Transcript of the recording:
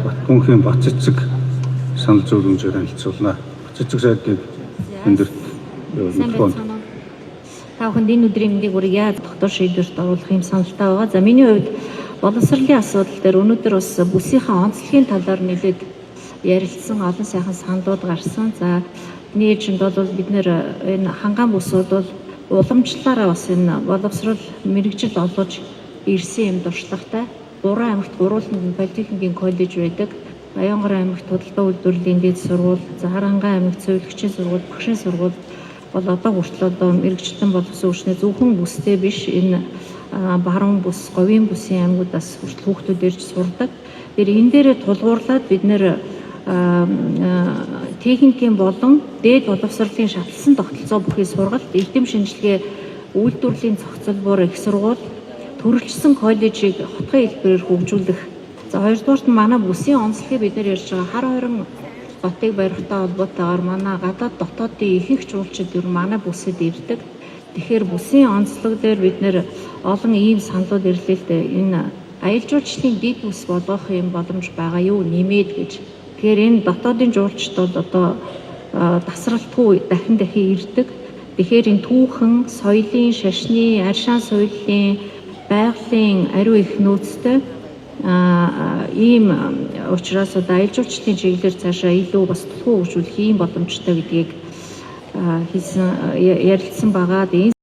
Батмөнхийн Бат цэцэг санал зөвлөмжөөр танилцуулна. Бат цэцэг сайдыг өндөрт Сайн микрофон. байцгаана уу? Та бүхэнд энэ өдрийн мэндийг хүргье. Дотор шийдвэрт оруулах юм саналтай байгаа. За, миний хувьд боловсролын асуудал дээр өнөөдөр бас бүсийнхээ онцлогийн талаар нэлээд ярилцсан, олон сайхан саналууд гарсан. За, миний ээлжинд бол бид нэр энэ хангаан бүс бол уламжлалаараа бас энэ боловсрол мэргэжил олгож ирсэн юм туршлагатай. Гурван аймагт гурвууланд нь политехникийн коллеж байдаг. Баянгар аймагт худалдаа үйлдвэрлэлийн дэд сургууль, за, Харанхуй аймагт сувилагчийн сургууль, багшийн сургууль бол одоо хүртэл одоо мэргэжилтэн боловсон хүчний зөвхөн бүстэй биш, энэ баруун бүс, говийн бүсийн аймагудаас хүртэл хүүхдүүд ирж сурдаг. Тэр энэ дээрээ тулгуурлаад бид нэр техникийн болон дээд боловсролын шатлсан тогтолцоо бүхий сургалт, эрдэм шинжилгээ, үйлдвэрлэлийн зохицолбор их сургууль, төрөлжсөн коллежийг хотын хэлбэрээр хөгжүүлэх. За, хоёрдугаарт нь манай бүсийн онцлогийг бид нэр ярьж байгаа хар хорин хотыг барихтай холбоотойгоор манай гадаад дотоодын ихэнх жуулчид ер нь манай бүсэд ирдэг. Тэгэхээр бүсийн онцлог дээр бид нэр олон ийм саналууд ирлээ л дээ. Энэ аялал жуулчлалын дэд бүс болгох юм боломж байгаа юу нэмээд гэж. Тэгэхээр энэ дотоодын жуулчид бол одоо тасралтгүй дахин дахин ирдэг. Тэгэхээр энэ түүхэн, соёлын, шашны, аршаан соёлын, байгалийн ариун их нөөцтэй ийм учраас одоо аялал жуулчлалын чиглэлээр цаашаа илүү бас түлхүү хөгжүүлэх ийм боломжтой гэдгийг хэлсэн, ярилцсан байгаа.